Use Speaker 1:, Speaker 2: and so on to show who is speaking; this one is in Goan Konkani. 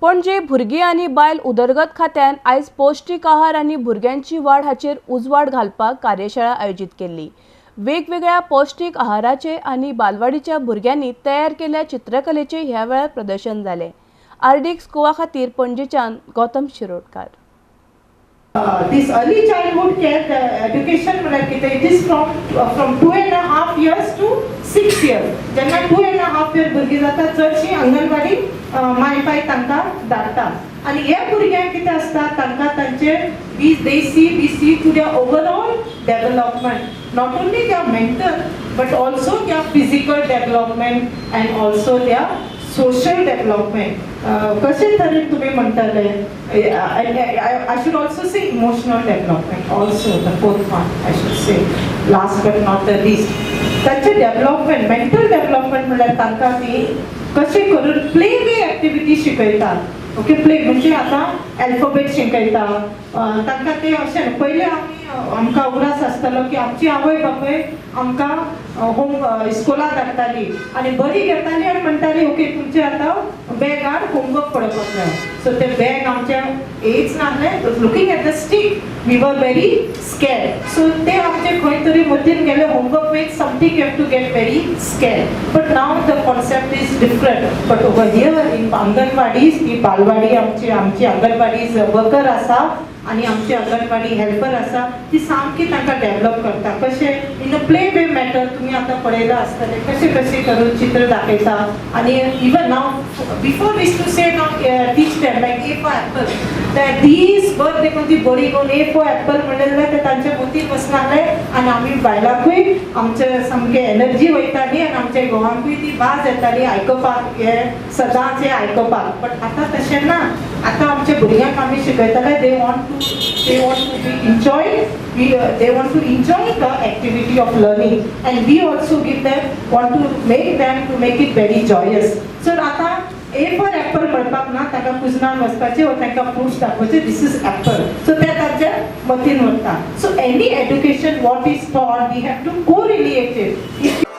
Speaker 1: पणजे भुरगीं आनी बायल उदरगत खात्यान आयज पौष्टीक आहार आनी भुरग्यांची वाड हाचेर उजवाड घालपाक कार्यशाळा आयोजीत केल्ली. वेगवेगळ्या पौष्टीक आहाराचे आनी बालवाडीच्या भुरग्यांनी तयार केल्ल्या चित्रकलेचे ह्या वेळार प्रदर्शन जालें. आरडीएक्स गोवा खातीर पणजेच्यान Gautam Shirodkar.
Speaker 2: This early childhood care, the education म्हणल्यार कितें, it is from 2.5 years to 6 years. जेन्ना 2.5 year भुरगीं जाता, चडशीं अंगणवाडी माय पाय तांकां धाडटा. आनी हे भुरग्यांक कितें आसता, तांकां तांचे we they see we see to their overall development, not only their mental but also their physical development and also their social development. कशे तरेन तुमी म्हणटले, I should also say emotional development also, the fourth one I should say, last but not the least. तांचे डेव्हलपमेंट, मेंटल डेव्हलपमेंट म्हणल्यार तांकां ती कशें करून प्ले वे एक्टिविटी शिकयतात. ओके, प्ले म्हणजे आतां अल्फाबेट शिकयता तांकां. ते अशें पयलें आमी आमकां उगडास आसतालो की आमची आवय बापूय आमकां होम इस्कोलाक धाडटाली आनी बरी घेताली आनी म्हणटाली, ओके, तुमचें आतां बॅगार होमवर्क पडोवपाक जाय. सो ते बॅग आमचें येच नासलें. Looking at the stick, we were very scared. So ते आमचे खंय तरी मतीन गेले, homework means something you have to get very scared. But now the concept is different. But over here in anganwadis, ही बालवाडी आमची, आमची अंगणवाडीज वर्कर आसा आनी आमची अंगणवाडी हेल्पर आसा, ती सामकी तांकां डेवलप करता. कशें, in a play way matter. तुमी आतां पळयलां आसतलें, कशें कशें करून चित्र दाखयता. आनी even now, before we used to say, now teach them like A for apple. दीसभर देखून ती बडी घेवन ए फॉर एप्पल म्हणलें जाल्यार ते तांच्या मतीन बसनासलें आनी आमी बायलांकूय आमचे सामके एनर्जी वयताली आनी आमच्या घोवांकूय ती वाज येताली आयकुपाक, हे सदांच हे आयकुपाक. बट आतां तशें ना. आतां आमच्या भुरग्यांक आमी शिकयतले, they want to be enjoy, we they want to enjoy the activity of learning, and we also give them, want to make them to make it very joyous. So आतां ए फॉर एप्पल म्हणपाक ना, ताका कुजनान वचपाचें वा तांकां फ्रुट्स दाखोवचे, this is apple. सो ते तांच्या मतीन उरता. So any education what is taught, we have to correlate it.